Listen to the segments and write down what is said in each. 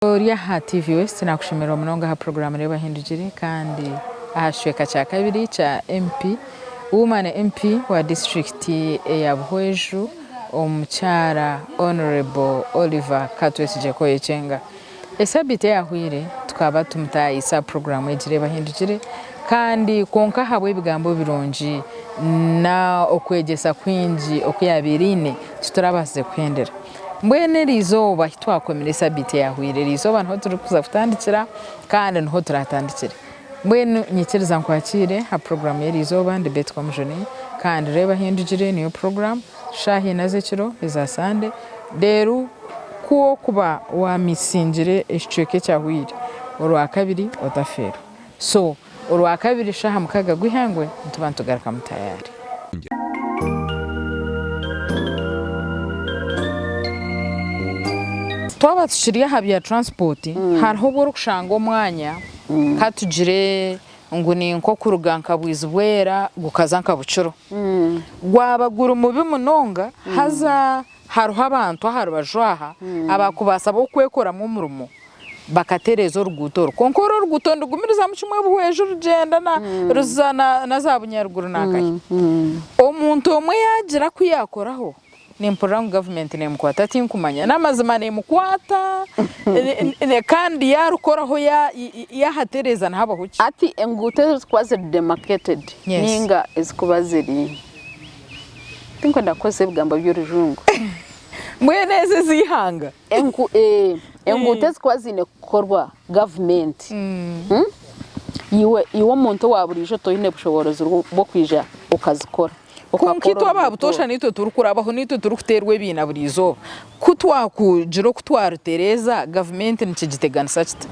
Ori aha TV West nakushemererwa munonga aha puroguraamu Reeba Hindugire kandi aha kicweka kya kabiri kya MP, Woman MP wa disiturikiti eya Buhweju omukyara Honourable Oliver Katwesigye Koyekyenga. Esabiiti eyahweire tukaba tumutaayisa aha puroguraamu egi Reeba Hindugire kandi kwonka ahabw'ebigambo birungi na okwegyesa kwingi oku yaabaire aine titurabaasize kuhendera. Mbwenu eri izooba ahi twakomire esabiiti eyahweire, eri izooba niho turikuza kutandikira kandi niho turatandikire. Mbwenu nyikiriza nkwakiire aha puroguraamu y'eri izooba, ndi Betty Komujuni kandi reeba ahi ndugire niyo puroguraamu shaaha ina z'ekiro eza Sande, reero ku orikuba waamisingire ekicweka ekyahweire Orwakabiri otafeerwa. So Orwakabiri shaaha mukaga gw'eihangwe nituba nitugarukamu tayari. Twaba tukiri aha bya transport hariho obu orikushanga omwanya ka tugire ngu ni nk'okuruga nka Bwizibwera gukaza nka Bukiro gwaba guri mubi munonga haza hariho abantu aha rubaju aha abakubaasa bo kwekoramu omurimo bakatereeza oruguuto oru. Kwonka oru oruguuto nirugumirizamu kimwe Buhweju rugyenda na ruza na za Bunyaruguru naakahi. Omuntu omwe yaagira ku yaakoraho, nimpurira ngu gavumenti neemukwata tinkumanya. N'amazima neemukwata kandi yaarukoraho yaahatereeza nihabaho ki? Hati enguuto ezirikuba ziri demarcated nainga ezirikuba ziri, tinkwenda kukozesa ebigambo by'orujungu. Mbwenu ezo ez'eihanga? Enguuto ezikuba ziine kukorwa gavumenti, iwe omuntu owa buriijo toine bushoboorozi bw'okwija okazikora. Kwonka itwe aba butoosha niitwe turikurabaho, niitwe turikuteerwa ebiina buri izooba. Ku twakugira oku twarutereeza, gavumenti nikigiteganisa kita?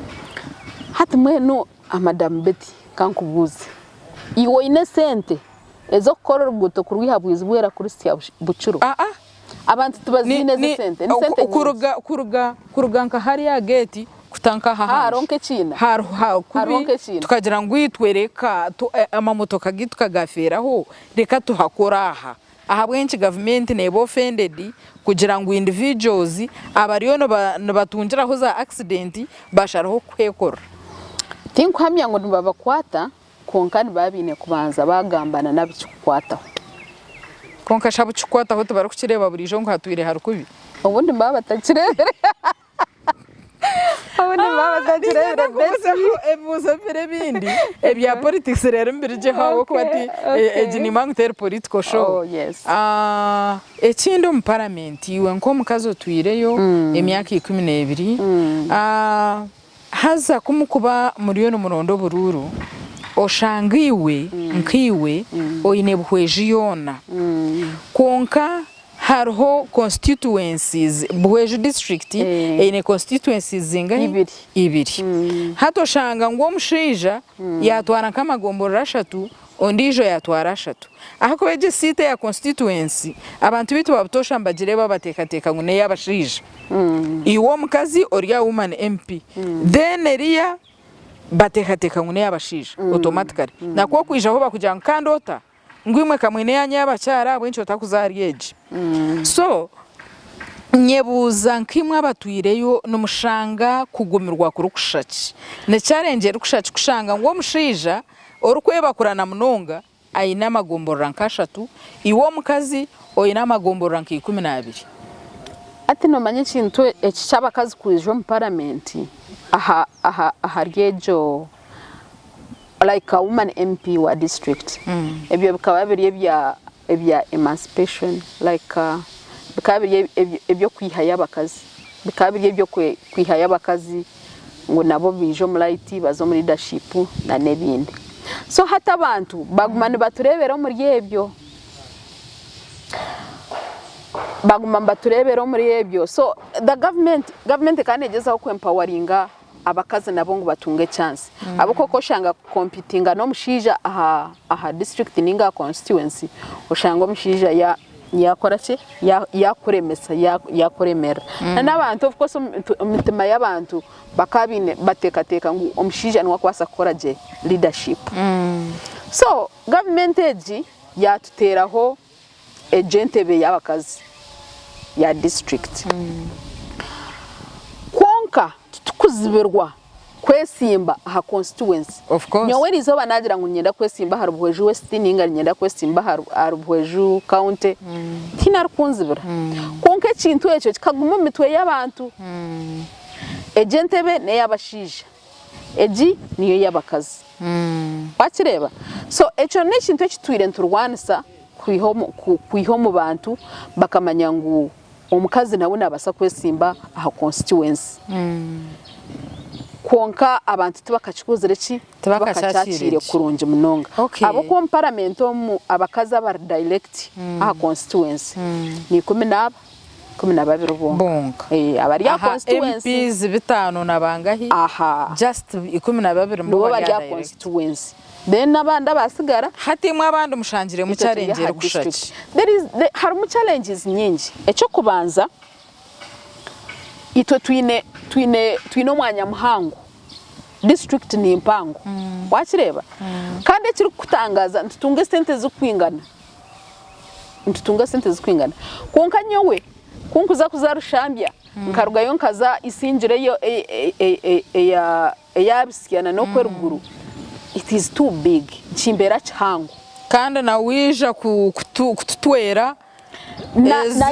Hati mbwenu Madamu Betty ka nkubuuze, iwe oine esente ez'okukora oruguuto kurwiha Bwizibwera kuruhitsya Bukiro? Abantu tibaziine ezi sente, ni sente nyingi. Kuruga kuruga kuruga nka hariya aha geeti kuta nka aha Hariho nk'ekiina. Hariho Hariho kubi nk'ekiina. tukagira ngu itwe reka tu amamotoka gaitu kagafeeraho reka tuhakore aha. Ahabw'enki gavumenti neeba offended kugira ngu individuals abariyo nibatungiraho za accident basharaho kuhekorera? Tinkuhamya ngu nibabakwata Kwonka nibaba baine kubanza baagambana n'abu kirikukwataho. Kwonka shi abu kirikukwataho tibarikukireeba buriijo ngu hatwire hari kubi? Obundi nibaba batakireebire. Obundi nibaba batakireebire Niinyenda kubuuzaho ebibuuzo bibiri ebindi ebya politics reero mbirugyeho ahabw'okuba ti egi nimba ngu teri political show. Oh yes. Ekindi omu paramenti iwe nk'omukazi otwireyo emyaka 12, Haza ku mukuba muriyo nimuronda oburuuru, oshanga iwe nkaiwe oine Buhweju yoona, kwonka hariho constituencies, Buhweju district eine constituencies zingahi? Ibiri. Hati oshanga ngu omushaija yaatwara nk'amagomborora ashatu, ondiijo yaatwara ashatu. Ahakuba egyo esiita eya constituency, abantu beitu ba butoosha nibagireeba bateekateeka ngu n'ey'abashaija. Iwe omukazi ori aha woman MP then eriya bateekateeka ngu n'ey'abashaija automatically. Na ku okwijaho bakugira ngu kandi ota? Ngu imwe ka mwine eyanyu ey'abakyara ahabw'enki otakuza ahari egi? So nyebuuza nkaimwe abatwireyo nimushanga kugumirwa kurikushusha ki? Ni challenge erikushusha ki kushanga ngu omushaija orikwebakurana munonga aine amagomborora nk'ashatu, iwe omukazi oine amagomborora nka 12. Hati noomanya ekintu eki ky'abakazi kwija omu paramenti aha aha ahari egyo like a woman MP wa district ebyo bikaba biri ebya ebya emancipation like bikaba biri eby'okwihayo abakazi bikaba biri eby'okwihayo abakazi ngu nabo baije omu light baze omu leadership na n'ebindi. So hati abantu baguma nibatureebera omuri ebyo, baguma nibatureebera omuri ebyo so the government, government ekaba negyezaho ku empoweringa abakazi nabo ngu batunge chance ahabw'okuba ku oshanga ku competinga n'omushaija aha aha district ninga aha constituency oshanga omushaija ya Yaakora ki? Yaakuremesa, yaakuremerera. N'abantu of course omu mitima y'abantu bakaba baine bateekateeka ngu omushaija niwe arikubaasa kukora gye leadership. So gavumenti egi yaatuteeraho egyo entebe y'abakazi ya district. Kwonka. Titukuzibirwa kwesimba aha constituency. Of course. Nyowe erizooba nagira ngu niinyenda kwesimba ahari Buhweju West ninga niinyenda kwesimba ahari Buhweju County, tihaine arikunzibira. Kwonka ekintu ekyo kikaguma omu mitwe y'abantu. Egi entebe n'ey'abashaija, egi niyo ey'abakazi. Wakireeba? So ekyo n'ekintu eki tutwire niturwanisa kwiha omu bantu bakamanya ngu Omukazi nawe nabaasa kwesimba aha constituency kwonka abantu tibakakikozire ki? Tibakakyakiire kurungi munonga. Ahabw'okuba omu paramenti omu abakazi abari direct aha constituency ni ikumi naaba, ikumi na babiri bonka. Abari aha constituency. Aha MPs bitaano na bangahi? Just 12 nibo bari aha constituency. Then abandi abasigara. Hati imwe abandi mushangiremu challenge erikushusha ki? There is, the, harimu challenges nyingi. Eky'okubanza, itwe twine, twine, twine omwanya muhango. District ni mpango. Wakireeba? Kandi ekirikukutangaza nitutunga esente zirikwingana. Nitutunga esente zirikwingana. Kwonka nyowe ku nkuza kuza Rushambya, nkarugayo nkaza Isingiro eyo, eya eya Busia na n'okweruguru it is too big nikimbeera kihango. Kandi na waija kututwera ezi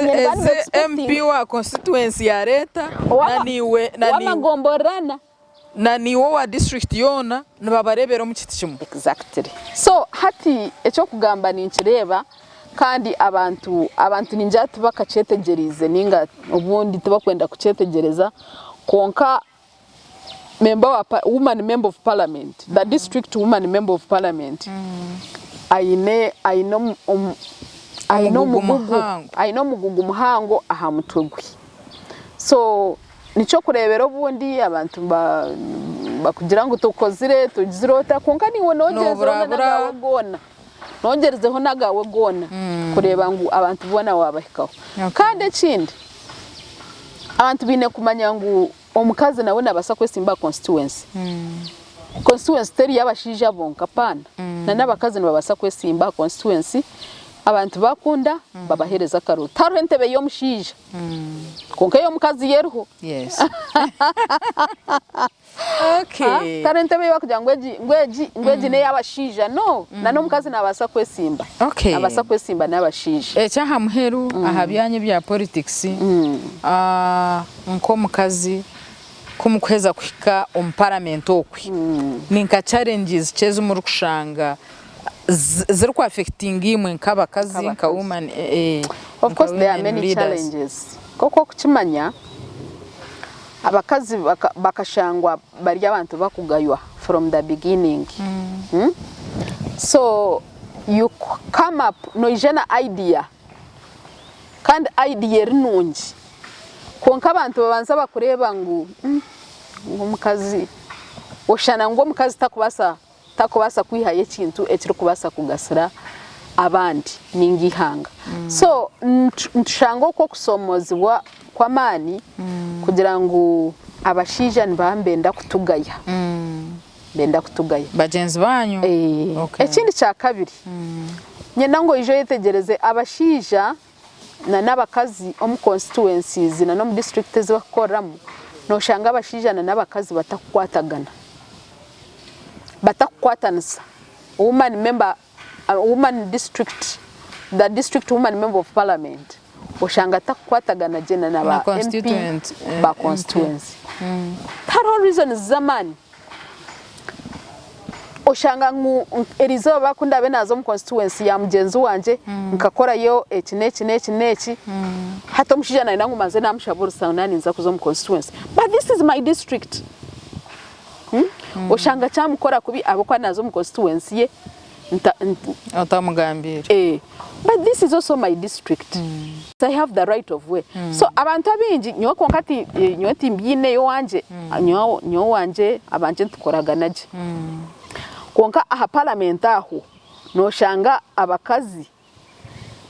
MP wa constituency yareeta Owamagomborora na. Na niiwe owa district yoona nibabareebera omu kiti kimwe. Exactly. So hati eky'okugamba ninkireeba kandi abantu abantu ningira tibakakyetegyereize ninga obundi tibakwenda kukyetegyereza kwonka member wa woman member of parliament the district woman member of parliament aine aine aine omugugu aine omugugu muhango aha mutwe gwe so nikyo kurebera obundi abantu bakugira ngu tukozire tugizire ota kwonka niiwe nogyezaho nagawe goona nogyerezeho nagawe goona kureeba ngu abantu boona wabahikaho kandi ekindi abantu baine kumanya ngu Omukazi nawe nabaasa kwesimba aha constituency. Constituency teri y'abashaija bonka apaana. Na n'abakazi nibabaasa kwesimba aha constituency abantu bakunda babaheereza akaruuru. Tihariho entebe y'omushaija kwonka ey'omukazi yo eriho. Yes. Okay. Tihariho entebe ei barikugira ngu egi ngu egi ngu egi n'ey'abashaija no. Na n'omukazi nabaasa kwesimba. Okay. Nabaasa kwesimba n'abashaija. Eky'aha muheru aha byanyu ebya politics, Nk'omukazi ku mukuheza kuhika omu paramenti okwe, ni nka challenges ki ezi murikushanga ziri ku affectinga imwe nk'abakazi nka woman Of course there are many challenges. Nk'oku orikukimanya abakazi bakashangwa bari abantu bakugaywa from the beginning. So you come up noija na idea kandi idea eri nungi. Kwonka abantu babanza bakureeba ngu ngu omukazi, oshushana ngu omukazi takubaasa takubaasa kwihayo ekintu ekirikubaasa kugasira abandi ninga eihanga. So nitushanga okwo okusoomoozibwa kw'amaani kugira ngu abashaija nibaba nibenda kutugaya, nibenda kutugaya. Bagyenzi baanyu? Ekindi kyakabiri, niinyenda ngu oije oyetegyereze abashaija na n'abakazi omu constituencies na n'omu district ezi bakukoreramu noshanga abashaija na n'abakazi batakukwatagana batakukwatanisa woman member woman district the district woman member of parliament oshanga atakukwatagana gye na ba MP ba constituency tihariho reasons z'amaani. Oshanga ngu erizooba ku ndaabe naaza omu constituency ya mugyenzi wangye nkakorayo eki n'eki n'eki n'eki, hati omushaija naayenda ngu mbanze naamushaba orusa ngu naaba ninza kuza omu constituency but this is my district. Oshanga kyamukora kubi ahabw'okuba naaza omu constituency ye Otamugambiire. But this is also my district. I have the right of way. So abantu abaingi nyowe kwonka ti nyowe timbyineyo owangye, nyowe nyowe owangye abangye nitukoragana gye. Kwonka aha parliament aho noshanga abakazi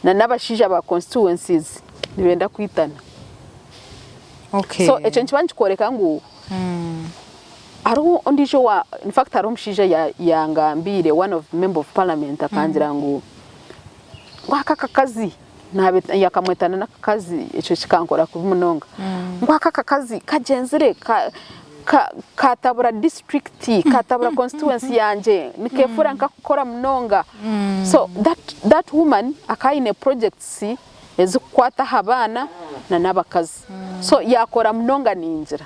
na n'abashaija ba constituencies nibenda kwitana. Okay. So ekyo nikiba nikikworeka ngu hariho ondiijo owa in fact hariho omushaija yangambiire one of member of parliament akangira ngu ngu aka akakazi yakamweta n'akakazi ekyo kikankora kubi munonga ngu aka akakazi kagyenzire Ka, katabura district, katabura constituency yangye, nikefuura nkakukora munonga. So that, that woman akaba aine projects ezikukwata aha baana na n'abakazi. So yakora munonga ningira,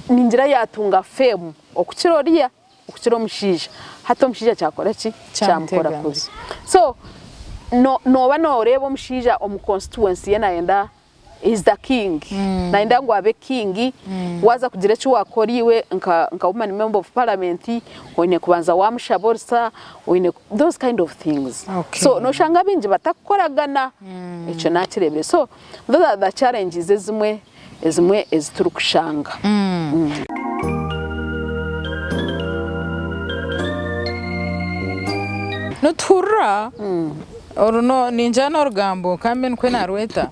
ningira yatunga fame okukira oriya, okukira omushaija. Hati omushaija kyakora ki? Kyamukora kubi. So no, noba noreeba omushaija omu constituency ye nayenda is the king nayenda ngu abe king waza kugira eki wakora iwe nka nka woman member of parliament oine kubanza wamushaba orusa oine those kind of things Okay. so noshanga abaingi batakukoragana ekyo nakirebire so those are the challenges ezimwe ezimwe eziturikushanga. Nituhurira Oru no ningira n'orugambo ka mbe nikwo naarweta,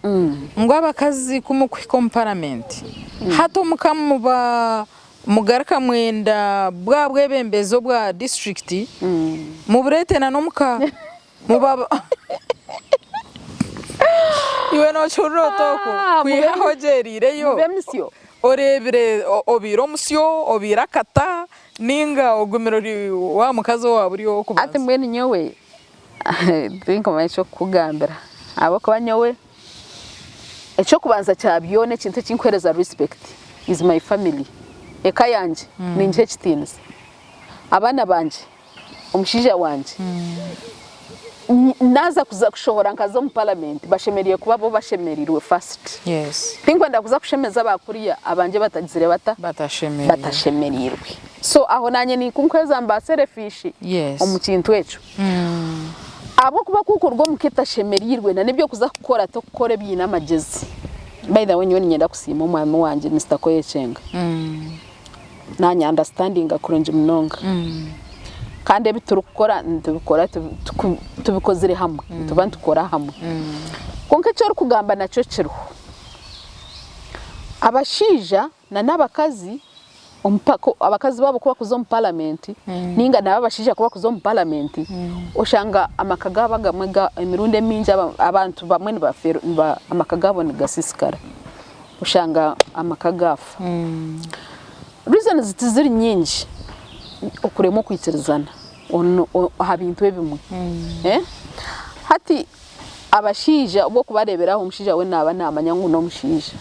ngu abakazi ku mukuhika omu paramenti, hati omuka muba mugaruka mwenda bwa bwebembezi obwa disiturikiti mubureete na n'omuka muba Iwe nookihurira ota okwo? Ah, mube Kwiha ahu ogyeriireyo mube emisyo. oreebire obaire omusyo, obaire akata, nainga ogumire ori wa mukazi owaaba ori Hati ow'okubanza? mbwenu nyowe Tinkumanya eky'okukugambira ahabw'okuba nyowe eky'okubanza kya byona ekintu ekinkuheereza respect is my family, eka yangye ningiha ekitiinisa, abaana bangye, omushaija wangye, naaza kuza kushohora nkaza omu paramenti bashemereire kuba bo bashemereirwe first. Tinkwenda kuza kushemeza aba kuriya abangye batagizire bata? Batashemereirwe. So aho nanye ninkunkweza mba selfish omu kintu ekyo. Ahabw'okuba ku okuruga omu ka etashemereirwe na n'eby'okuza kukora tokukora ebiine amagyezi. By the way nyowe niinyenda kusiima omwami wangye Mister Koyekyenga. Nanye understandinga kurungi munonga. Kandi ebi turikukora nitubikora tubikozire hamwe, nituba nitukora hamwe. Kwonka eki orikugamba nakyo kiriho. Abashaija na n'abakazi abakazi baabo ku bakuza omu paramenti ninga nabo abashaija ku bakuza omu paramenti oshanga amaka gaabo agamwe emirundi emingi abantu bamwe amaka gaabo nigasiisikara oshanga amaka gaafa. Reasons tiziri nyingi okuremwa okwikirizana aha bintu ebimwe. Hati Abashaija obu orikubareebera aho omushaija we naaba naamanya ngu n'omushaija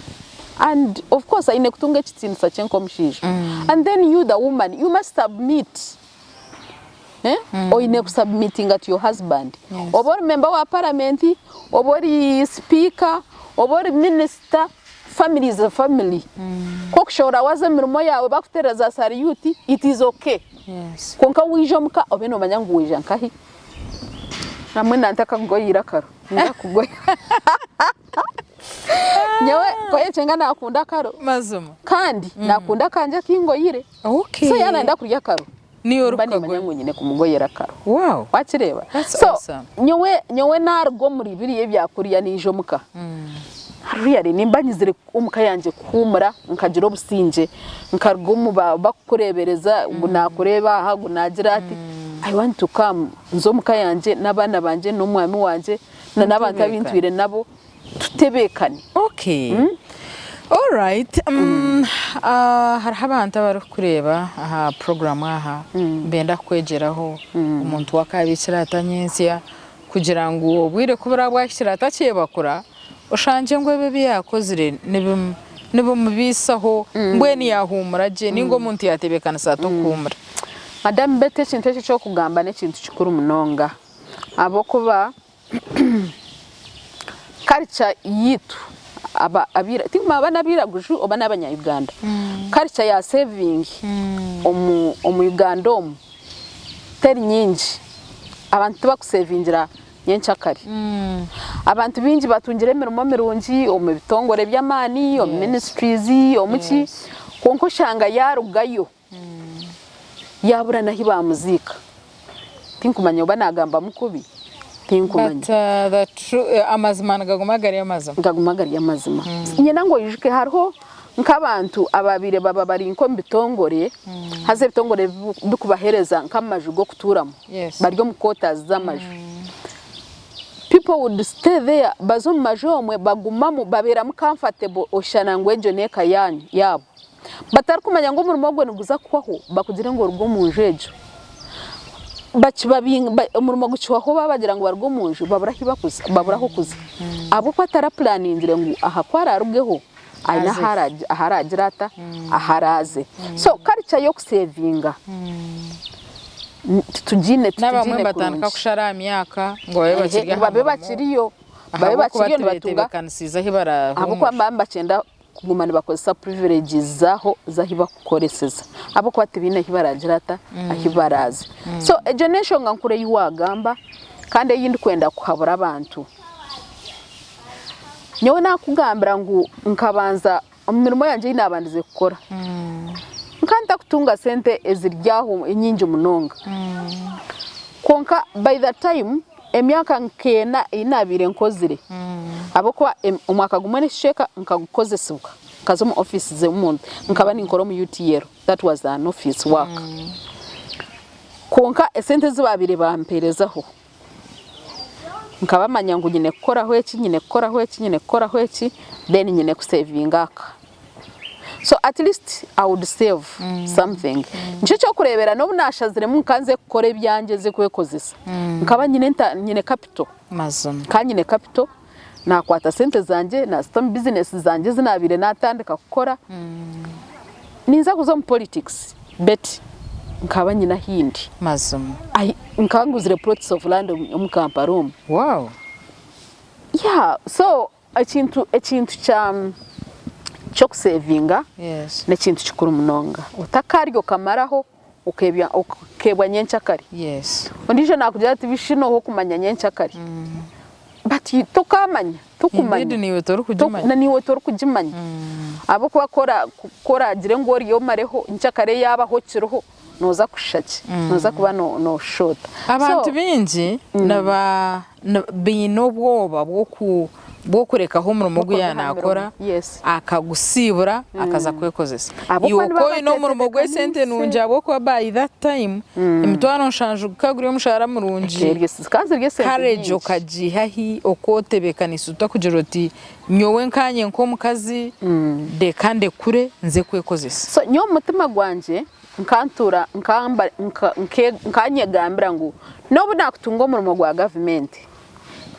and of course aine kutunga ekitiinisa kye nk'omushaija and then you the woman you must submit eh? Oine kusubmitinga to your husband oba ori member wa parliament oba ori speaker oba ori minister family is a family ku okushohora waaza omu mirimo yaawe bakuteerera za sariyuti it is okay kwonka waija omuka obe noomanya ngu waija nkahi. Namwe nantakakugoyire akaro ninza kukugoya nyowe koyekyenga nakunda akaro Mazima. kandi nakunda akangye akingoyire Okay. so yanayenda kurya akaro Niiwe nimba nimanya orikukagoya. ngu nyine kumugoyera akaro Wow. wakireeba That's so awesome. nyowe nyowe naruga omuri biriya ebyakurya naija omuka really nimba nyizire omuka yangye kuhuumura nkagira obusingye nkaruga omu bakukureebereza ngu naakureeba aha ngu naagira ati I want to come nze omuka yangye n'abaana bangye n'omwami wangye na n'abantu abu ntwire nabo tutebeekane. Okay. Alright. Hariho abantu abarikukureeba aha puroguraamu aha nibenda kukwegyeraho omuntu wakaabikire ata nyentsya kugira ngu obwire ku buraba bwahikire atakyebakura Oshangye ngu ebi ebi yaakozire nibimubaisaho, mbwenu yaahuumura gye, nainga omuntu yaatebeekanisa ata okuhuumura? Madam Betty ekintu eki eky'okugamba n'ekintu kikuru munonga ahabw'okuba culture yaitu tikumanya oba n'abairaguju oba n'abanya Uganda, culture ya saving omu Uganda omu teri nyingi, abantu tibakusevingira nyenkyakare. Abantu baingi batungire emirimo mirungi omu bitongore by'amaani, omu ministries, omu ki, kwonka oshanga yaarugayo yaabura n'ahu baamuziika. Tinkumanya oba naagambamu kubi, tinkumanya. But the true, amazima nigaguma gari amazima. Nigaguma gari amazima. Niinyenda ngu oijuke hariho nk'abantu abaabaire baba bari nk'omu bitongore, haza ebitongore bikubaheereza nk'amaju g'okutuuramu. Bari omu quarters z'amaju. People would stay there baza omu maju omwe bagumamu babeeramu comfortable oshushana ngu egyo n'eka yaanyu yaabo. Batarikumanya ngu omurimo ogwo niguza kuhwaho bakugire ngu oruge omu nju egyo. Omurimo gukihwaho babagira ngu baruge omu nju babura ahu bakuza babura ah'okuza ahabw'okuba tarapuraaningire ngu aha ku araarugeho aine ahu araagire ata ahu araaze. So culture y'okuseevinga titugiine N'abamwe titugiine nibatandika kurungi. kushara aha myaka ngu babe bakiri Ngu aha babe murimo bakiriyo babe ahabw'okuba bakiriyo nibatunga tibetebeekanisiize ahu ahabw'okuba barahuumurire. nibaba nibakyenda kuguma nibakozesa privileges zaaho z'ahu bakukoreseza ahabw'okuba tibaine ahu baragira ata ahu baraaze. So egyo n'enshonga nkuru ei waagamba kandi ei ndikwenda kuhabura abantu. Nyowe naakugambira ngu nkabanza omu mirimo yangye ei naabandize kukora, nkaba ntakutunga sente eziri aho enyingi munonga. Kwonka by the time emyaka nk'ena ei naabaire nkozire, ahabw'okuba omwaka gumwe n'ekicweka nkagukozesibwa nkaza omu ofiisi z'omuntu, nkaba ninkora omu UTL, that was an office work. Kwonka esente ezi baabaire bampeerezaho, nkaba manya ngu nyine kukoraho eki, nyine kukoraho eki, nyine kukoraho eki, then nyine kusevinga aka. So at least I would save something. Nikyo ky'okureebera n'obu naashaziremu nka nze kukora ebyangye nze kwekozesa, nkaba nyine enta nyine capital. Mazima. Nkaba nyine capital, naakwata sente zangye naazita omu bizinesi zangye ezi naabaire naatandika kukora. Ninza kuza omu politics but nkaba nyine ahi ndi. Mazima. Ahi nkaba nguzire plots of land omu Kampala omu. Wow! Yeah, so Ekintu ekintu kya ky'okusevinga Yes. n'ekintu kikuru munonga. Otakarya okamaraho okeebya okeebwa nyenkyakare. Yes. Ondiijo naakugira ati bishi nooha okumanya nyenkyakare. But you tokaamanya, tokumanya. Indeed naiwe torikugimanya. Na naiwe torikugimanya. Ahabw'okuba ku ora ku oraagire ngu orye omareho nyenkyakare yaabaho okiriho nooza kushusha ki? Nooza kuba nooshusha ota? Abantu baingi niba baine obwoba bw'okurekaho omurimo ogu yaaba naakora akagusiibura akaza kwekozesa. Iwe ku oine omurimo gw'esente nungi ahabw'okuba by that time emitwaro nshanju gukaba guri omushaara murungi, courage okagiiha hi okootebeekanisa ota kugira oti nyowe nkaanye nk'omukazi reka ndekure nze kwekozesa. So nyowe omu mutima gwangye Nkantuura nkanyegambira ngu n'obu naakutunga omurimo gwa gavumenti,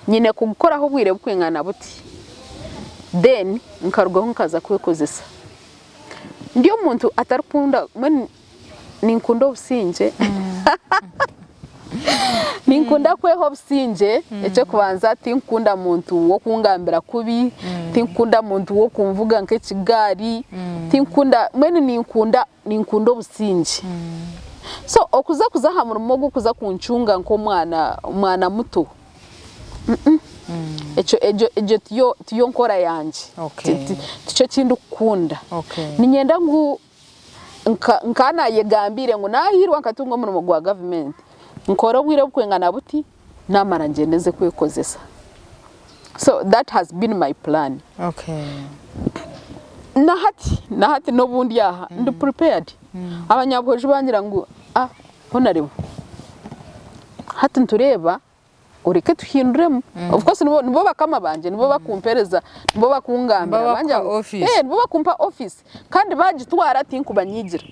nyine kugukoraho obwire bukwingana buti, then nkarugaho nkaza kwekozesa. Ndi omuntu atarikukunda, mbwenu ninkunda obusingye, ninkunda kweha obusingye, eky'okubanza tinkukunda muntu w'okungambira kubi, tinkukunda muntu w'okunvuga nk'ekigaari, tinkukunda, mbwenu ninkunda Ninkunda obusingye. So okuza kuza aha murimo ogu kuza kuncunga nk'omwana omwana muto mm ekyo egyo egyo tiyo tiyo nkora yangye. Okay. Ti- ti- Tikyo eki ndikukunda. Okay. Niinyenda ngu nka nka naayegambiire ngu naahiirwa nkatunga omurimo gwa gavumenti, nkore obwire obukwingana buti, naamara ngyende nze kwekozesa. So that has been my plan. Okay. Na hati, na hati n'obu ndi aha, ndi prepared. Abanyabuhweju bangira ngu ah honarebo hati nitureeba oreke tuhinduremu. Of course nibo nibo bakama bangye, nibo bakumpereza, nibo bakungambira. Nibo Bangira bakuha ngu office. eh nibo bakumpa office kandi bagitwara tinkubanyiigira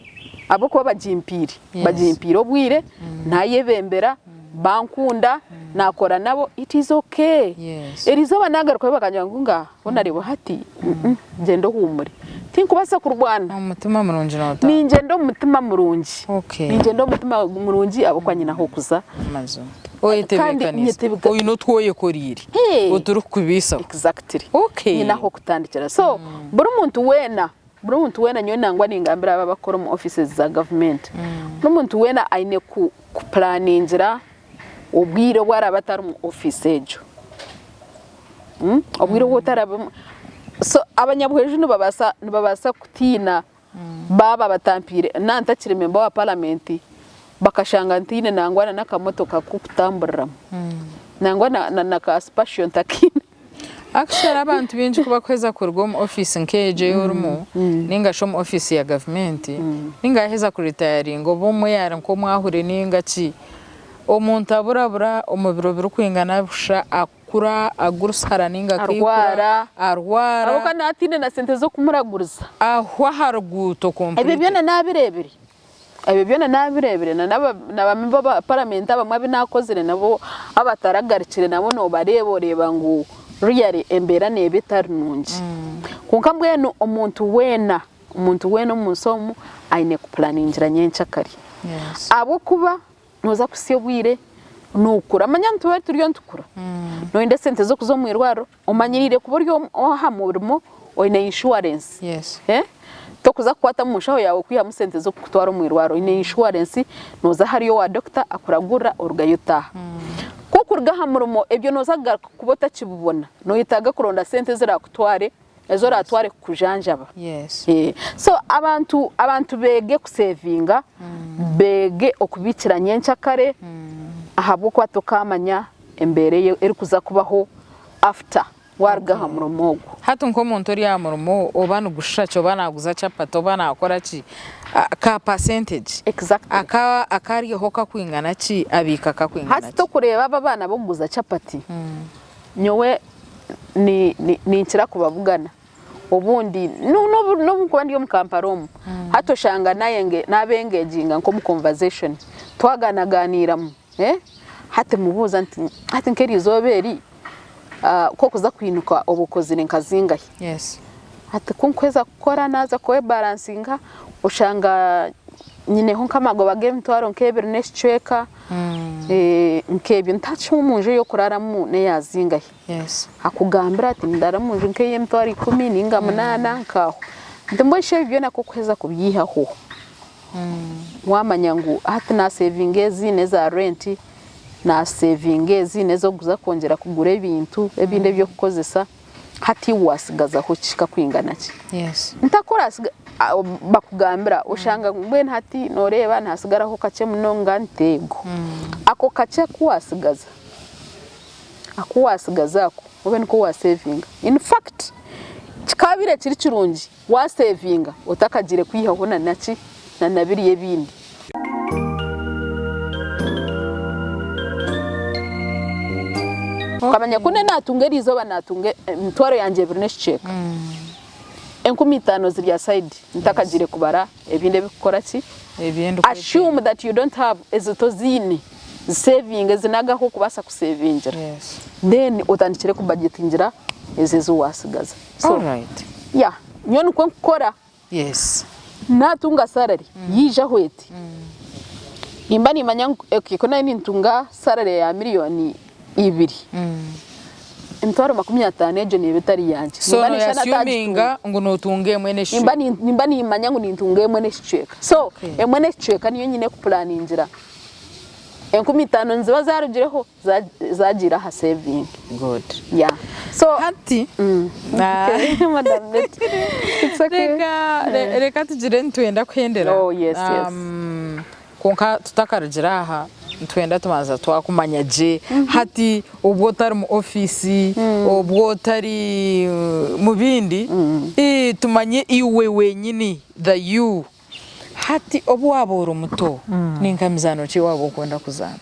ahabw'okuba bagimpiire, Yes. bagimpiire obwire, nayebembera. Bankunda, naakora nabo, it is okay. Yes. Eriizooba naagarukayo bakangira ngu ngaaha, honarebo hati mm, gyenda ohuumure. Tinkubaasa kurwana. Omu mutima murungi nootaaha. Ningyenda omu mutima murungi. Okay. Ningyenda omu mutima murungi ahabw'okuba nyine ah'okuza. Mazima. Kandi Oyetebeekaniise. nyetebeka- Oine otu oyekoreire. Hey. Oturikukubaisaho. Exactly. Okay. Nyine ah'okutandikira. So, buri muntu weena, buri muntu weena nyowe nangwa ningambira abo abakukora omu offices za gavumenti, buri muntu weena aine ku kupuraningira obwire obu araabe atari omu ofiisi egyo. Obwire obu otaraabe so abanyabuhwezi nibabaasa nibabaasa kutiina baaba batampiire naaba ntakiri memba wa paramenti bakashanga ntaine nangwa na n'akamotoka k'okutamburiramu nangwa na ka sipashiyo ntakaine. Actually abantu baingi ku bakuheza kuruga omu ofiisi nk'egyo ei orimu ninga shi omu ofiisi ya gavumenti ninga yaheza kuritayaringa oba omwe yaari nk'omwahure ninga ki, omuntu aburabura omu biro birikwingana busha. akura agurusihara ninga akaikura Arwara. arwara Ahabw'okuba naaba ataine na sente z'okumuraguriza. Ahwa aha ruguuto Ebyo completely. byona naabireebire. Ebyo byona naabireebire na na bamwe ba paramenti abamwe abu naakozire nabo abataragarukire nabo noobareeba oreeba ngu really embeera neeba etari nungi. Kwonka mbwenu omuntu weena, omuntu weena omu nsi omu aine kupuraningira nyenkyakare. Ahabw'okuba nooza kuhitsya obwire nookura, manya nituba turiyo nitukura, nooyenda esente z'okuza omu irwariro, Omanyiriire kuba ori aha murimo oine inshuwarensi. Tokuza kukwata omu nshaho yaawe kwihamu sente z'okukutwara omu irwariro. Oine inshuwarensi, nooza ahari owa dokita akuragurira orugayo otaaha. Ku orikuruga aha murimo ebyo nooza kugaruka kuba otakibibona. Nooyetaaga kuronda sente eziraakutware, ezi oraatware kukujanjaba. So abantu abantu beege kusevinga, beege okubiikira nyenkyakare ahabw'okuba tokaamanya embeera ei erikuza kubaho after waruga aha murimo ogwo. Hati nk'omuntu ori aha murimo oba nigushusha ki oba naguza chapati oba nakora ki ka percentage Exactly. aka akaryeho kakwingana ki abiika kakwingana Hati ki? tokureeba abo abaana b'okuguza chapati nyowe ni ni ninkira kubabugana obundi n'obu nkuba ndi omu Kampala omu hati oshanga nabengeginga nk'omu conversation twaganaganiiramu. Hati mubuuza nti, hati nk'eri izooba eri, ku orikuza kwinuka oba okozire nka zingahi? Ati ku nkuheza kukora naaza kwebaransinga oshanga nyineho nk'amagoba g'emitwaro nk'ebiri n'ekicweka, nk'ebyo nti hati shi omu nju ey'okuraaramu n'eya zingahi? Akugambira ati nindaara omu nju nk'ey'emitwaro ikumi ninga munaana nk'aho. Nti mbwenu shi ebi byona ku orikuheza kubyihaho, Wamanya ngu hati nasevinga ezi n'eza renti, nasevinga ezi n'ez'okuza kwongyera kugura ebintu ebindi eby'okukozesa, hati iwe wasigazaho ki kakwingana ki? Ntakurasiga bakugambira oshanga mbwenu hati noreeba nihasigaraho kakye munonga nti eego. Ako kakye aku wasigaza, aku wasigaza ako obe nikwo wasevinga. In fact kikabaire kiri kirungi Wasevinga otakagiire kwihaho na naki na na biriya ebindi. Nkamanya ku natunga eriizooba natunga emitwaro yangye ebiri n'ekicweka, 5000 ziri aside ntakagiire kubara ebindi ebikukora ki, assume that you don't have ezi toziine, zisevinge zinagaho kubaasa kusevingira then otandikire kubajetingira ezi ezi wasigaza. So Alright. yeah, nyowe nikwo nkukora. Yes. Natunga salary yaija aho eti, nimba nimanya ngu okay ku nari nintunga salary ya miriyoni ibiri, emitwaro 50 egyo neeba etari yangye. So Nimba no ninshusha assuminga natagitunga. ngu notunga emwe Nimba n'ekicweka. nimba nimanya ngu nintunga emwe n'ekicweka. So Okay. emwe n'ekicweka niyo nyine kupulaningira. 5000 niziba zarugireho. Zagiire aha saving. Good. Yeah. So Hati okay, Madam Betty. It's okay. Reka reka tugire nitwenda kuhendera. Oh, yes, yes. Kwonka tutakarugire aha nitwenda tubanza twakumanya gye. Hati obwo otari mu ofiisi, obwo otari mu bindi, tumanye iwe wenyini the you. Hati obu waaba ori muto, ni nka mizaano ki ei waaba okunda kuzaana?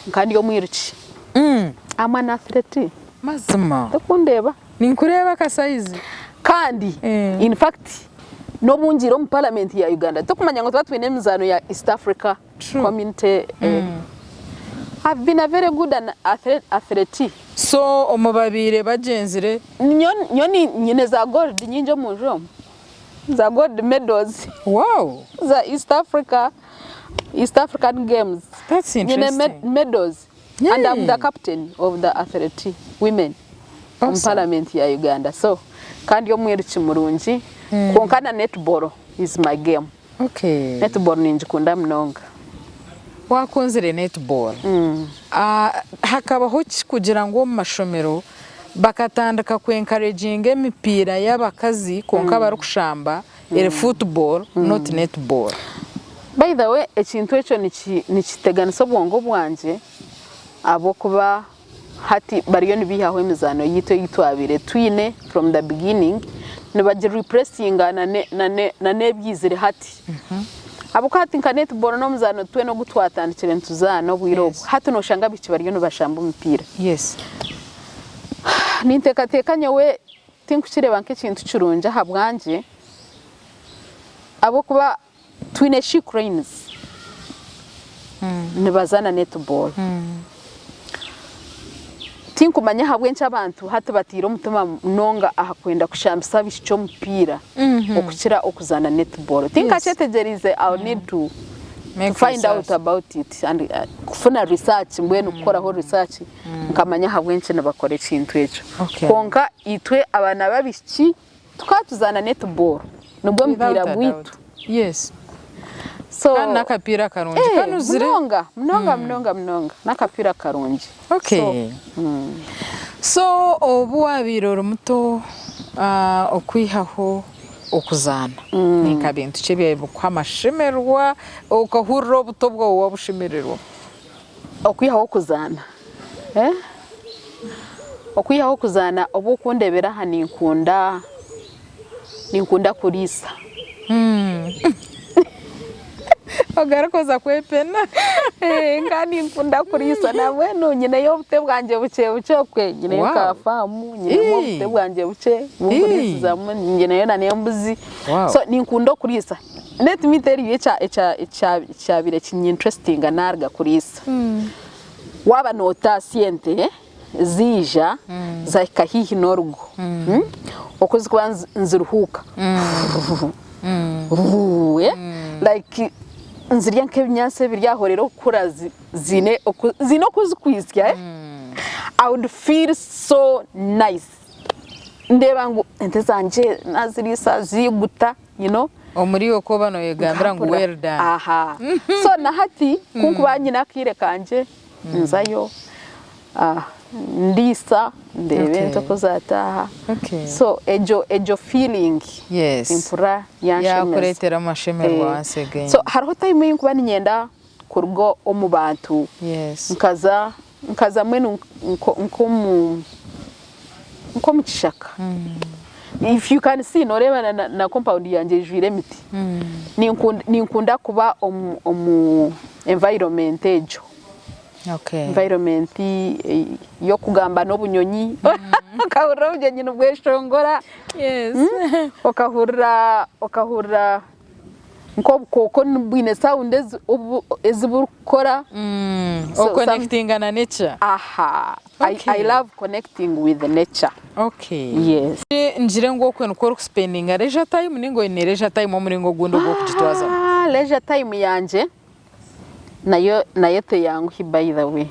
Nka ndi omwiruki. I'm an athlete. Mazima? Tokundeeba? Ninkureeba akasayizi. Kandi in fact n'obu ngiire omu parliament ya Uganda, tokumanya ngu tuba twine emizaano ya East Africa Community. I've been a very good an athlete. So omu babaire bagyenzire? Nyowe nyine za gold nyingi omu nju omu. Za gold medals. Wow. Za East Africa, East African Games. That's interesting. Nyine medals. Yeah. And I'm the captain of the athlete women awesome. Omu parliament ya Uganda. So kandi omwiruki murungi kwonka na netball is my game. Okay. Netball ningikunda munonga. Wakunzire netball. Hakabaho ki kugira ngu omu mashomero bakatandika ku encouraginga emipiira y'abakazi kwonka barikushamba eri football not netball? By the way ekintu ekyo nikiteganisa obwongo bwangye ahabw'okuba Hati bariyo nibaihaho emizaano yaitu ei twabaire twine from the beginning, nibagi replacinga na n'ebyizire hati. Ahabw'okuba hati nka netball n'omuzaano twena ogu twatandikire nituzaana obwire obwo, hati noshanga abaishiki bariyo nibashamba omupiira. Ninteekateeka nyowe tinkukireeba nk'ekintu kirungi ahabwangye ahabw'okuba twine She Cranes nibazaana netball. Tinkumanya ahabw'enki abantu hati bataire omutima munonga aha kwenda kushambisa abaishiki omupiira okukira okuzaana netball. Tinkakyetegyereize I will need to Make find out research. about it and kufuna research mbwenu kukoraho research nkamanya ahabw'enki nibakora ekintu ekyo. Okay. Kwonka itwe abaana b'abaishiki tukaba tuzaana netball nigwo Without mupiira a gwaitu. doubt. Yes. So Kandi n'akapiira karungi eh, kanuzire. munonga munonga munonga munonga n'akapiira karungi. Okay. So, So obu wabaire ori muto ah, okwihaho okuzaana ni nka bintu ki ebyabaire bikuha amashemererwa okahurira obuto bwawe wabushemererwa? Okwihaho okuzaana eh, okwihaho okuzaana obu okundeebera aha ninkunda ninkunda kuriisa. Ogaruka oza kwepena. Nka ninkunda kuriisa nambwenu nyineyo obute bwangye bukye bukye okwe, nyineyo Wow. ka faamu, nyinemu obute bwangye bukye buriisizamu, nyineyo na n'embuzi. Wow. So ninkunda okuriisa. Let me tell you ekya ekya ekya ekyabaire kinyinterestinga naruga kuriisa. Waaba nootaasya ente ziija zahika haihi n'orugo, oku zirikuba niziruhuuka like nizirya nk'ebinyaatsi ebiri aho reero okukura ziine oku ziine oku zirikwitsya, I would feel so nice ndeeba ngu ente zangye naaziriisa ziiguta. You know? Omuri iwe ku oba noyegambira ngu Nkampurira. well done. Aha. So na hati ku nkuba nyine akaire kangye nzayo ah, ndiisa ndeeba Okay. ente oku zaataaha. Okay. So egyo egyo feeling Yes. mpurira yanshemeza. Yakureetera amashemererwa Eh, once again. So hariho time ei nkuba niinyenda kuruga omu bantu Yes. nkaza nkaza mbwenu nko- nk'omu nk'omu kishaka. If you can see nooreeba na, na, na compound yangye eijwire emiti. Ninkunda, ninkunda kuba omu, omu environment egyo. Okay. Environment eh, y'okugamba n'obunyonyi. Okahurira obunyonyi nibweshongora. Yes. Okahurira okahurira nk'obukooko bwine sound ezi obu ezi burikukora. Mm. So, Okonekitinga na nature. Aha, I, Okay. I love connecting with nature. Okay. Yes. Ngire ngu okwe nikwo orikusipendinga leisure time ninga oine leisure time omuringo ogundi ogw'okugitwazamu? Ah, leisure time yangye nayo nayo teyanguhi by the way.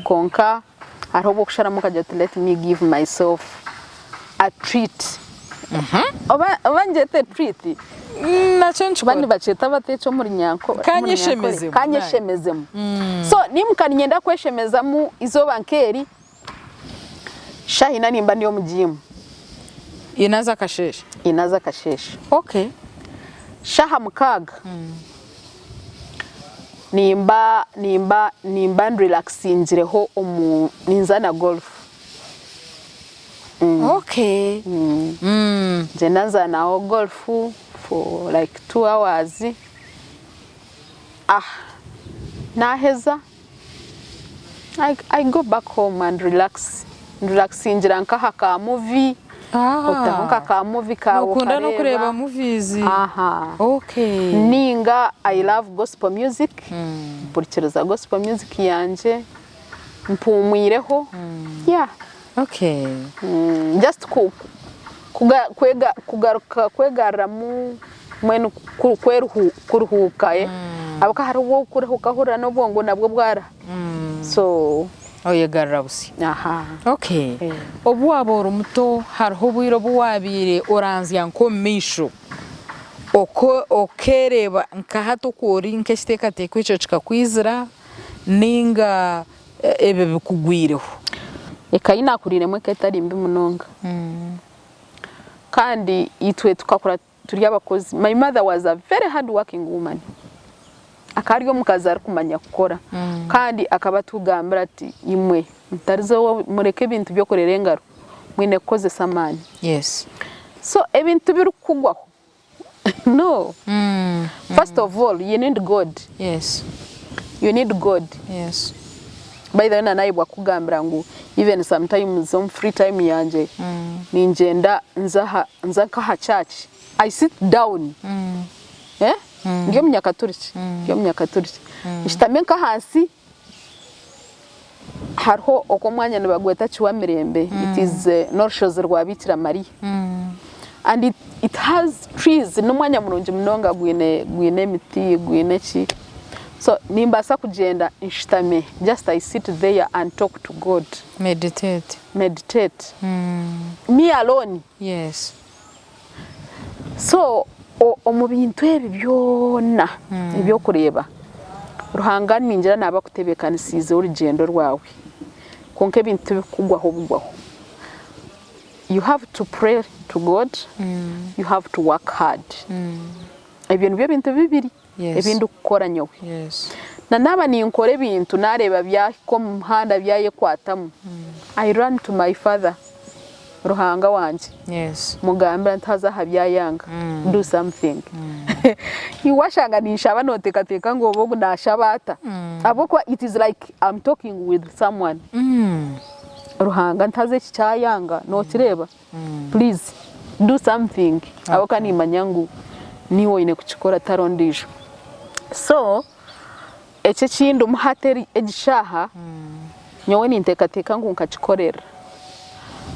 Kwonka hariho obu okusharamu okagira oti let me give myself a treat. Oba oba ngyete treat? Nakyo Ba nikikora. nibakyeta bata ekyo omu Runyankore? Kanyeshemezemu. Kanyeshemezemu. So niimuka niinyenda kweshemezamu eizooba nk'eri, shaaha ina nimba ndi omu jiimu. Ina z'akasheeshe? Ina z'akasheeshe. Okay. Shaaha mukaaga nimba nimba nimba nirelakisingireho omu ninzaana golf. Okay. Ngyenda nzaanaho golf for like two hours, ah naaheza I, I go back home and relax, nirelakisingira nk'aha ka movie, otaho nka ka movie kaawe Nokunda n'okureeba okareeba. movies. Aha. Okay. Ninga I love gospel music, mpurikiriza gospel music yangye, mpumwireho, yeah. Okay. Just ku, kuga, kwega, kugaruka kwegarramu mbwenu ku, kweruhu, kuruhuuka eh. Ahabw'okuba hariho obu orikuruhuuka ohurira n'obwongo nabwo bwaraha. So Oyegarra busya. aha. Okay. Eh. Obu waaba ori muto hariho obwire obu waabaire oranzya nk'omu maisho oko okeereeba nka hati oku ori nk'ekiteekateeko ekyo kikakwizira nainga ebyo bikugwireho? Eka ei naakuriiremu eka etari mbi munonga. Kandi itwe tukakura turi abakozi. My mother was a very hard working woman. Akaba ari omukazi arikumanya kukora. Kandi akaba atugambira ati, imwe mutariza mureke ebintu by'okurera engaro, mwine kukozesa amaani. Yes. So ebintu birikukugwaho no. First of all, you need God. Yes. You need God. Yes. By the way nanayebwa kukugambira ngu even sometimes omu free time yangye ningyenda nza aha nza nk'aha church I sit down eh ndi omunyakaturiki ndi omunyakaturiki nshutame nk'ahansi hariho okwo omwanya nibagweta Kiwamirembe it is n'orushozi rwa Biikira Mariya and it it has trees n'omwanya murungi munonga gwine gwine emiti gwine ki so nimbaasa kugyenda nshutame just I sit there and talk to God. Meditate. Meditate. Me alone. Yes. So omu bintu ebi byona ebi orikureeba, Ruhanga ningira naaba akutebeekanisiize orugyendo rwawe, kwonka ebintu tibirikukugwaho bugwaho. You have to pray to God, you have to work hard. Ebyo nibyo bintu bibiri ebi ndikukora nyowe. Na naaba ninkora ebintu naareeba byahika omu muhanda byayekwatamu, I run to my father, Ruhanga wangye, mugambira nti haza aha byayanga, do something. Iwe washanga ninshaba nooteekateeka ngu oba ogu naashaba ata? Ahabw'okuba it is like I'm talking with someone. Ruhanga nti haza eki kyayanga, nookireeba? Please do something ahabw'okuba nimanya ngu niiwe oine kukikora tihariho ondiijo. So ekyo ekindimu hati egi shaaha nyowe ninteekateeka ngu nkakikorera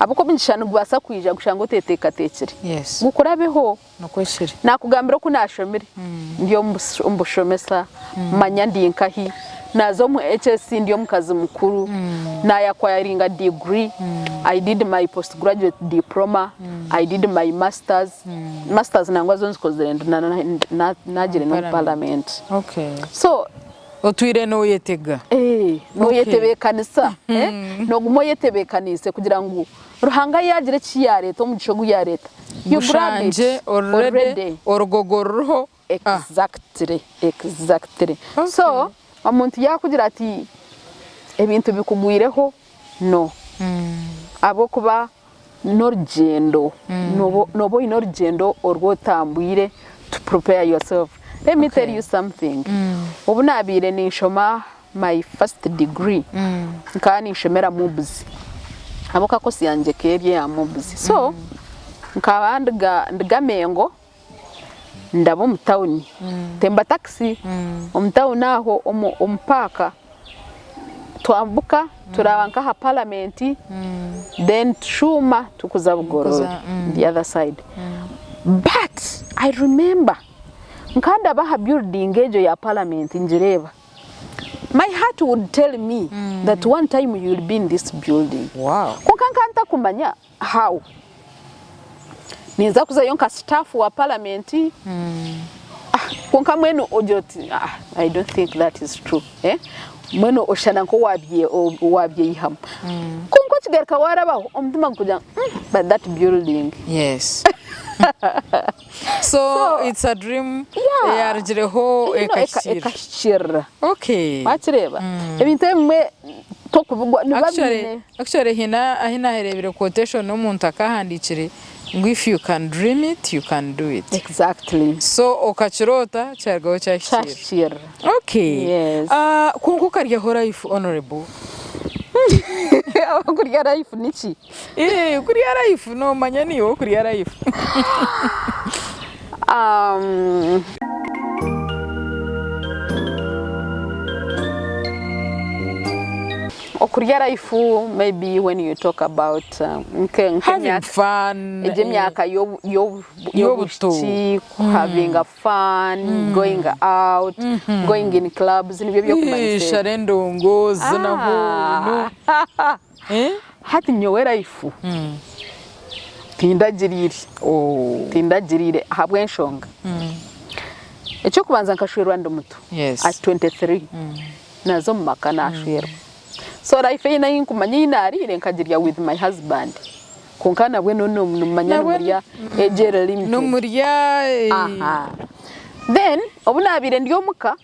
ahabw'okuba omugisha nigubaasa kwija gushange oteeteekateekire gukurabeho. Nikwo kiri. Naakugambira oku naashomire ndi omu bushomesa, manya ndi nkahi, naaza omu HSC ndi omukazi mukuru, naayakwayaringa diguri, I did my post graduate diploma, I did my masters, masters nangwa zo nzikozire naagiire n'omu paramenti. So. Otwire nooyetega. Nooyetebeekanisa, nooguma oyetebeekaniise kugira ngu Ruhanga yaagira eki yaareeta, omugisha ogu yaareeta, you grab it Gushangye already already. orugogo ruriho. Ah. Exactly, exactly. So omuntu yaakugira ati ebintu bikugwireho, no. Ahabw'okuba n'orugyendo, nooba oine orugyendo oru otambwire to prepare yourself. Let me tell you something, obu naabaire ninshoma my first degree, nkaba ninshomera MUBS, ahabw'okuba course yangye ekaba eri eya MUBS. So nkaba nduga Mengo ndaba omu tawuni, ntemba takisi omu tawuni aho omu paaka, twambuka turaba nk'aha paramenti then tushuuma turikuza Bugoroobi the other side. But I remember nkandaba aha building egyo ya paramenti ngireeba, my heart would tell me that one time you will be in this building. Kwonka nkaba ntakumanya How? Ninza kuzayo nka staff wa parliament ah, kwonka mbwenu ogira oti ah, I don't think that is true eh? Mbwenu oshushana nk'owabyeyihamu kwonka okigaruka warabaho omutima gukugira ngu mm, but that building Yes. So, So, it's a dream yeah. eyarugireho You know, ekahikiirira. ekahikiirira Okay. wakireeba ebintu ebimwe tokubigwa nibiba Actually, biine actually hiine ahi naahereebire quotation n'omuntu akahandiikire ngu if you can dream it, you can do it. Exactly. So okakiroota kyarugaho kyahikiirira. Kyahikiirira. Okay. Yes. Ah, kwonka okaryaho life honourable. Okurya life niki? Eh, kurya life noomanya niiwe okurya life. Um, Okurya life maybe when you talk about nke Having nk'emyaka fun. egyo emyaka Y'obuto. y'obwishiki having a fun, going out, going in clubs nibyo by'okumanyisa ebyo. Shara endongo, zinaho, you know. Eh? Hati nyowe life tindagiriire, Oh. tindagiriire ahabw'enshonga. Eky'okubanza nkashwerwa ndi muto Yes. at 23. Naaza omu maka naashwerwa. So life ei ei nkumanya ei naariire nkagirya with my husband. Kwonka nabwe nimumanya Nabwe nimurya egyo eri limited. Nimurya eh, Aha. Then obu naabaire ndi omuka,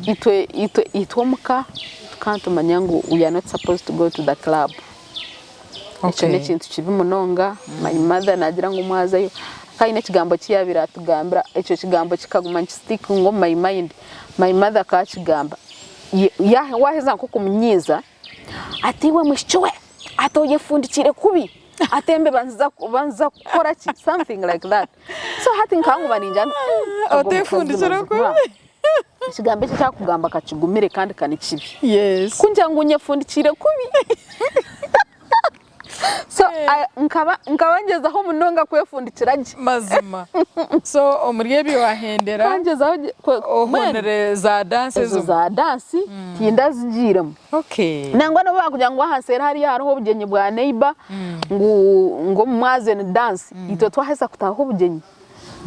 itwe itwe itwe omuka tukaba nitumanya ngu we are not supposed to go to the club. Ekyo Okay. n'ekintu kibi munonga. My mother naagira ngu mwazayo, akaba aine ekigambo eki yaabaire atugambira, ekyo kigambo kikaguma nikistickinga omu my mind. My mother akaba akigamba, Waaheza nk'okumunyiiza, ati iwe mwishiki we, ati oyefundikiire kubi, ati embeba niziza kukora ki, something like that. So hati nkaba nguba ningira nti ogu Oteefundikire mukazi kubi. mazima ekigambo eki eki arikugamba ka kigumire kandi ka ni kibi. Yes. Ku ngira ngu nyefundikiire kubi. So nkaba nkaba ngyezaho munonga kwefundikira gye. Mazima. So omuri ebyo wahendera Nkaba ngyezaho gye kwe mbwenu ohonire za dance ezo ezo. za dance tindazigiiremu. Okay. Nangwa n'obu baakugira ngu ahansi eri hariya hariho obugyenyi bwa neighbour ngu ngu omu mwazyo ni dance, itwe twaheza kutaaha obugyenyi.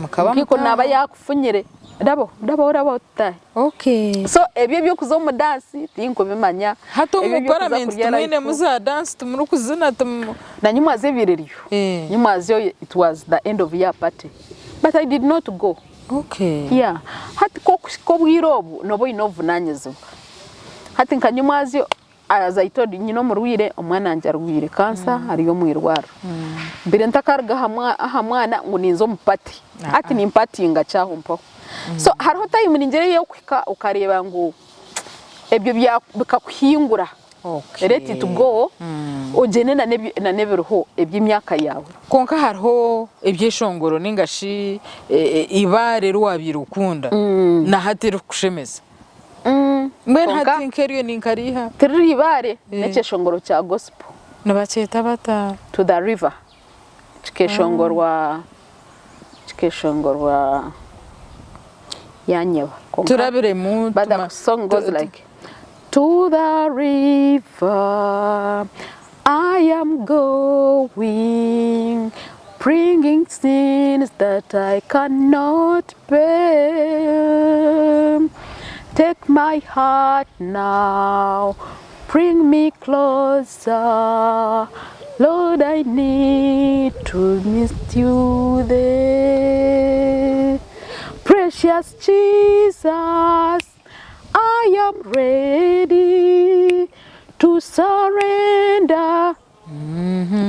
Mukaba Nkaiko mutaaha. naaba yaakufunyire, rabaho, rabaho, rabaho tutaahe. Okay. So ebyo eby'okuza omu dance tinkubimanya. Hati Ebyo omu eby'okuza parliament kurya timwinemu life. za dance timurikuzina timu. Na nyimwazi ebiire eriyo. Eh. Nyimwazi it was the end of year party but I did not go. Okay. Yeah. Hati k'okuhika obwire obu nooba oine obuvunaanyizibwa. Hati nka nyimwazyo as I told you nyine omurwaire omwana wangye arwaire cancer ari omu irwariro. Mbaire ntakaruga aha mwana ngu ninza omu party. Hati nimpatinga ki aho mpaho. So hariho time ningira ey'okuhika okareeba ngu ebyo bikakuhingura. Let it go ogyende na n'ebiriho eby'emyaka yaawe. Kwonka hariho ebyeshongoro ninga shi eibaare eri waabaire okunda na hati erikukushemeza. Mbwenu Kwonka hati nk'eryo ni nka riiha? Tiriri ibaare, n'ekyeshongoro kya gospel. Nibakyeta bata? To the river. Kikeshongorwa kikeshongorwa yanyeba. Kwonka Turabiremu but the song goes like To the river I am going bringing sins that I cannot bear Take my heart now Bring me closer, Lord, I need to meet you there. Precious Jesus, I am ready to surrender.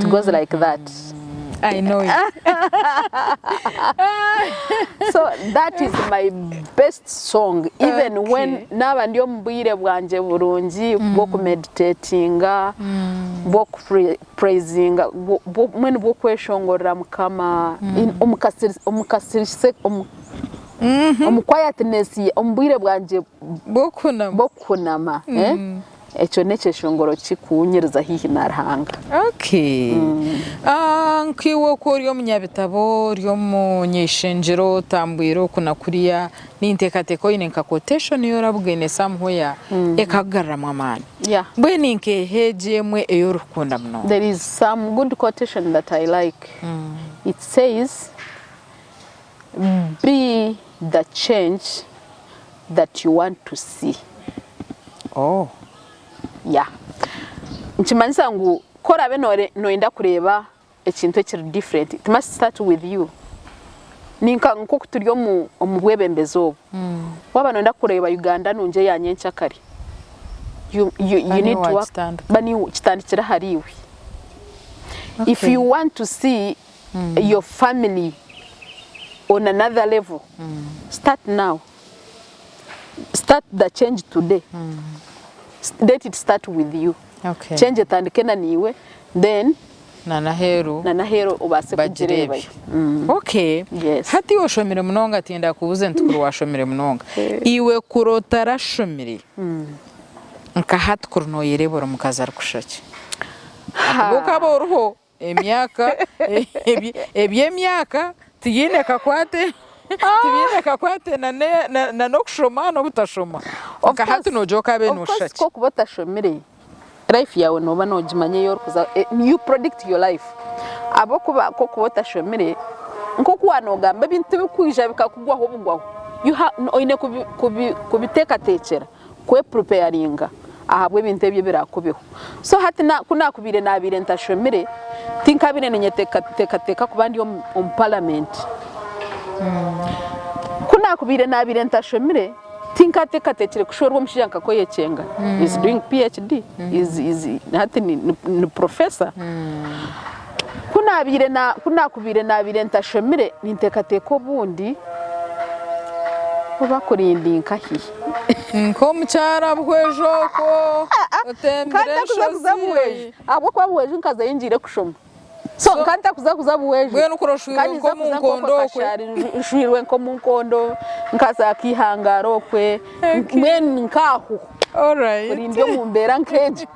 It goes like that. I know it. So that is my best song even Okay. when naaba ndi omu bwire bwangye burungi bw'okumeditatinga bw'okupraisinga mbwenu bw'okweshongorera Mukama in- omu kasiri- omu kasirise omu omu quietness omu bwire bwangye Bw'okuhunama. bw'okuhunama eh? Ekyo n'ekyeshongoro kikunyiriza haihi na Ruhanga. Okay. Ah, nk'iwe oku ori omunyabitabo, ori omuny'eishengyero, otambwire oku na kuriya, ninteekateeka oine nka quotation ei orabugaine somewhere ekakugaruramu amaani. Yeah. Mbwenu nkeeha egyo emwe ei orikukunda munonga? There is some good quotation that I like. It says, be the change that you want to see. Oh. Yeah. Nikimanyisa ngu ku oraabe noyenda kureeba ekintu ekiri different, it must start with you. Ninka nk'oku turi omu omu bwebembezi obu. Waaba noyenda kureeba Uganda nungi eya nyenkyakare, you, you, you Ba need niiwe to work, waakitandika. ba niiwe kitandikire ahariiwe. If Okay. you want to see your family on another level, start now. Start the change today. Let it start with you. Okay. Change etandike na niiwe then Na n'aheeru na n'aheeru obaase bagireebe. kugireebayo. Okay. Yes. Hati iwe oshomire munonga tinda kubuuze nti kuri washomire munonga. Iwe kuri otarashomire nka hati kuri noyereeba ori mukazi arikushusha ki? Ahakuba okaba oriho Emyaka, eby'emyaka tibiine kakwate tibiine kakwate na n'okushoma n'obutashoma. Nka hati noogira okaabaire nooshusha ki? Of course ku orikuba otashomire, life yaawe nooba noogimanya ei orikuza, you predict your life. Ahabw'okuba ku orikuba otashomire, nk'oku waaba noogamba ebintu tibikwija bikakugwaho bugwaho, oine kubiteekateekyera. Kwepurupeyaringa ahabw'ebintu ebyo ebiraakubeho. So hati ku naakubaire naabaire ntashomire, tinkaabaire ninyeteekateeka kuba ndi omu paramenti. Ku naakubaire naabaire ntashomire, tinkaateekateekire kushwerwa omushaija nka Koyekyenga. He is doing PhD, is hati ni professor. Ku naabaire ku naakubaire naabaire ntashomire, ninteekateeka obundi. Oba kurinda inkahi? Nk'omukyara Buhweju okwo otembire Nka ntakuza kuza Buhweju enshozi. ahabw'okuba Buhweju nkazayo ngiire kushoma. So nka ntakuza kuza Buhweju. Mbwenu kuri oshwirwe Nka ninza nk'omu kuza nk'okwe nkondo okwe. Kashari nshwirwe nk'omu nkondo nkaza Akihangara okwe mbwenu nk'aho. Alright. Kuri ndi omu mbeera nk'egyo.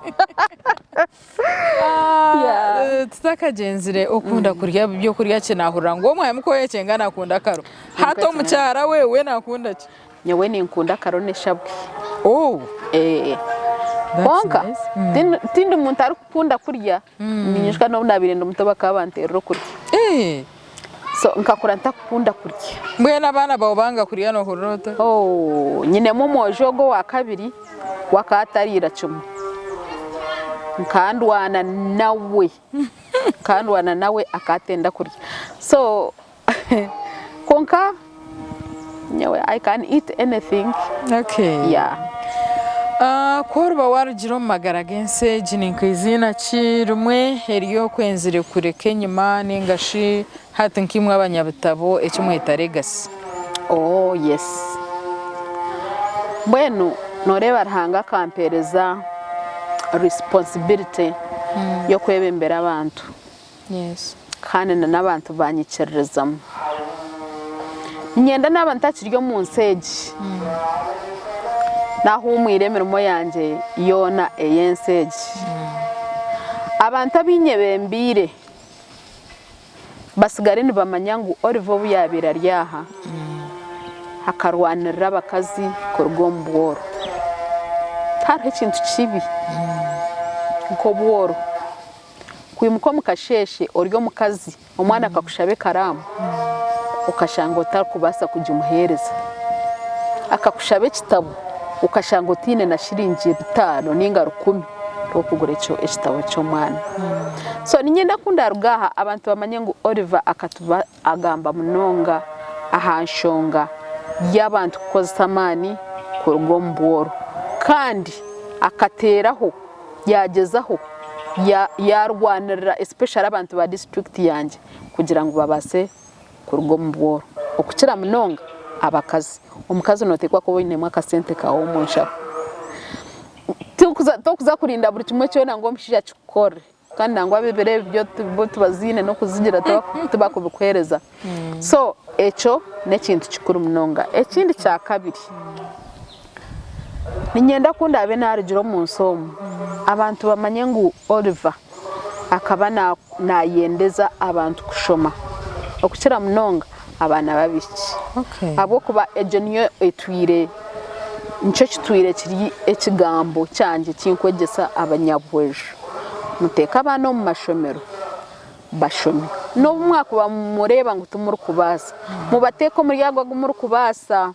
Yeah. Tutakagyenzire okunda kurya byokurya ki nahurira ngu omwami ku oyekyenga nakunda akaro hati omukyara we we nakunda ki? Nyowe ninkunda akaro n'eshabwe. Oh. Eh. Kwonka tindi muntu arikukunda kurya ninyijuka n'obu nabaire ndi muto bakaba banterera okurya. Eh. So nkakura ntakukunda kurya. Mbwenu abaana baawe banga kurya nohurira ota? Oh, nyinemu omwojo ogu owakabiri we akaba atariira kimwe. Nkandwana nawe, nkandwana nawe akaba atenda kurya. So kwonka nyowe I can eat anything. Okay. Yeah. Ah, ku oriba warugire omu magara g'ensi egi ni nk'iziina ki rimwe eri okwenzire kureka enyima ninga shi hati nkaimwe abanyabitabo eki mweta legacy? Oh yes. Mbwenu noreeba Ruhanga akampereza responsibility y'okwebembera abantu. Yes. Kandi na n'abantu banyikiririzamu. Niinyenda naaba ntakiri omu nsi egi, naahuumwire emirimo yangye yoona ey'ensi egi, abantu abu nyebembeire batsigare nibamanya ngu Olive obu yaabaire ari aha, akarwanirira abakazi kuruga omu bworo. Tihariho ekintu kibi nk'obworo. Kwimuka omu kasheeshe ori omukazi omwana akakushaba ekaraamu okashanga otarikubaasa kugimuheereza, akakushaba ekitabo okashanga otaine na shiringi bitaano nainga rukumi rw'okugura ekitabo ky'omwana. So niinyenda ku ndaaruga aha abantu bamanye ngu Oliver akatuba agamba munonga aha nshonga y'abantu kukozesa amaani kuruga omu bworo kandi akateeraho yaagyezaho yaarwanirira especially abantu ba disiturikiti yangye kugira ngu babaase kuruga omu bworo okukira munonga abakazi. Omukazi nooteekwa kuba oinemu akasente kaawe omu nshaho. Tokuza kurinda buri kimwe kyona ngu omushaija akikukorere kandi nangwa ebiro ebi byo bo tibaziine n'okuzigira tibakubikuheereza. So ekyo n'ekintu kikuru munonga. Ekindi kyakabiri. Niinyenda ku ndaabe naarugire omu nsi omu, abantu bamanye ngu Oliver akaba naayendeza abantu kushoma, okukira munonga abaana b'abaishiki. Ahabw'okuba egyo niyo etwire, nikyo kitwire kiri ekigambo kyangye eki nkwegyesa abanyabweju. Muteeke abaana omu mashomero bashome. N'obu mwakuba nimureeba ngu timurikubaasa, mubateeke omuri ago agu murikubaasa.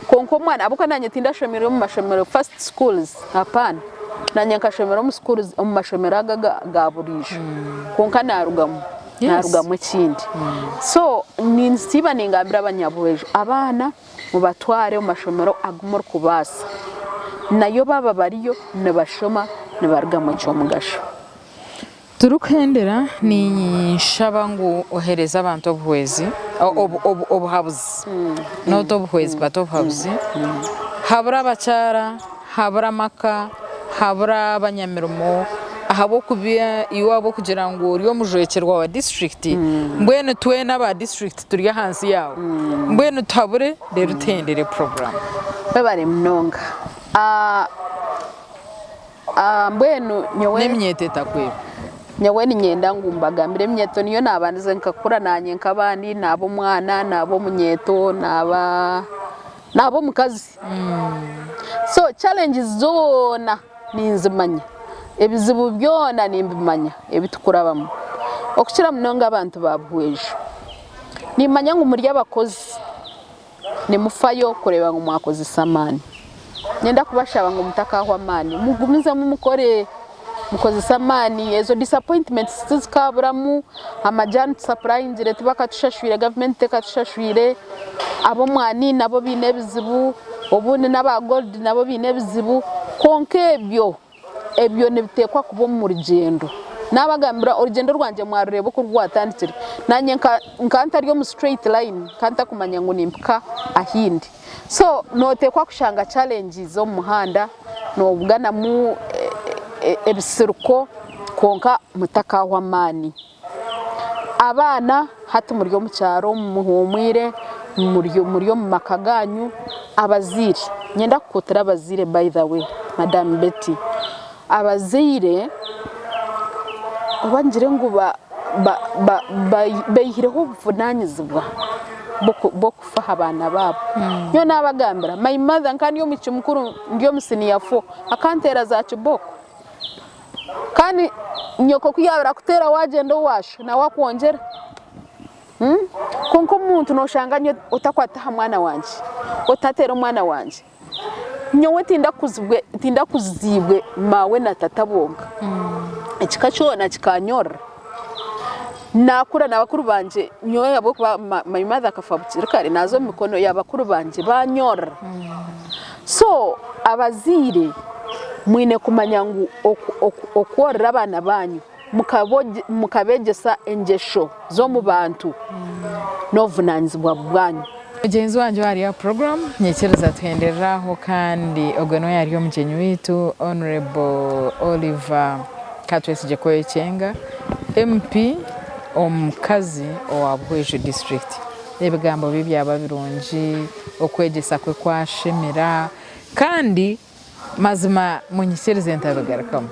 Kwonka omwana ahabw'okuba naanye tindashomeire omu mashomero first schools hapaana, naanye nkashomera omu schools omu mashomero ago aga buriijo kwonka naarugamu naarugamu ekindi. So ninsiiba ningambira abanyabweju abaana mubatware omu mashomero agu murikubaasa nayo baaba bariyo nibashoma nibarugamu eky'omugasho. Turikuhendera, ninshaba ngu ohereze abantu obuhwezi, obuhabuzi, not obuhwezi but obuhabuzi. Habura abakyara, habura amaka, habura abanyamirimo ahabw'okuba iwe ahabw'okugira ngu ori omujwekyerwa wa disiturikiti, mbwenu twena aba disiturikiti turi ahansi yaawe. Mbwenu tuhabure reero tuhendere puroguraamu. Webare munonga. Mbwenu nyowe. N'eminyeeto etakweba. Nyowe niinyenda ngu mbagambire eminyeeto niyo naabandize nkakura naanye nk'abandi naaba omwana, naaba omunyeeto, naaba naaba omukazi. So challenges zoona ninzimanya, ebizibu byona nimbimanya ebi turikurabamu okukira munonga abantu ba Buhweju. Nimmanya ngu muri abakozi. Nimufayo kureeba ngu mwakozesa amaani. Niinyenda kubashaba ngu mutakaahwa amaani, mugumizemu mukore, mukozese amaani, ezo disappointments tizikaaburamu, amajaani tusapurayingire tibakatushashwire, gavumenti tekatushashwire, ab'omwani nabo baine ebizibu, obundi n'aba gold nabo baine ebizibu, kwonka ebyo, ebyo nibiteekwa kuba omu rugyendo. Naabagambira orugyendo rwangye mwarureeba oku rwatandikire. Naanye nka nka ntari omu straight line, nka ntakumanya ngu nimpika ahi ndi. So nooteekwa kushanga challenges omu muhanda, noobuganamu ebisiriko kwonka mutakaahwa amaani. Abaana hati muri omu kyaro muhuumwire, muri omu maka gaanyu, abazaire, niinyenda kukuutira abazaire by the way Madam Betty, abazaire oba ngire ngu baihireho obuvunaanizibwa bw'okufa aha baana baabo. Nyowe naabagambira, my mother nkaba ndi omwishiki mukuru ndi omu siniya fo, akanteera za kibooko. Kandi nyoko ku yaabaire akuteera waagyenda owa sho nawe akwongyera. Kwonka omuntu nooshanga nyowe otakwata aha mwana wangye, otateera omwana wangye. Nyowe tindakuzibwe tindakuziibwe maawe na tata bonka. Ekika kyona kikanyorora. Naakura na bakuru bangye nyowe ahabw'okuba my mother akafa bukiri kare naaza omu mikono ya bakuru bangye baanyorora. So abazaire mwine kumanya ngu okworora abaana baanyu mukabeegyesa engyesho z'omu bantu n'obuvunaanizibwa bwanyu. Mugyenzi wangye owari aha puroguramu nyikiriza tuhenderere aho kandi ogwe niwe yari omugyenyi waitu Honourable Oliver Katwesigye Koyekyenga MP omukazi owa Buhweju district. Ebigambo bye byaba birungi, okwegyesa kwe kwashemera kandi mazima munyikirize ntabigarukamu.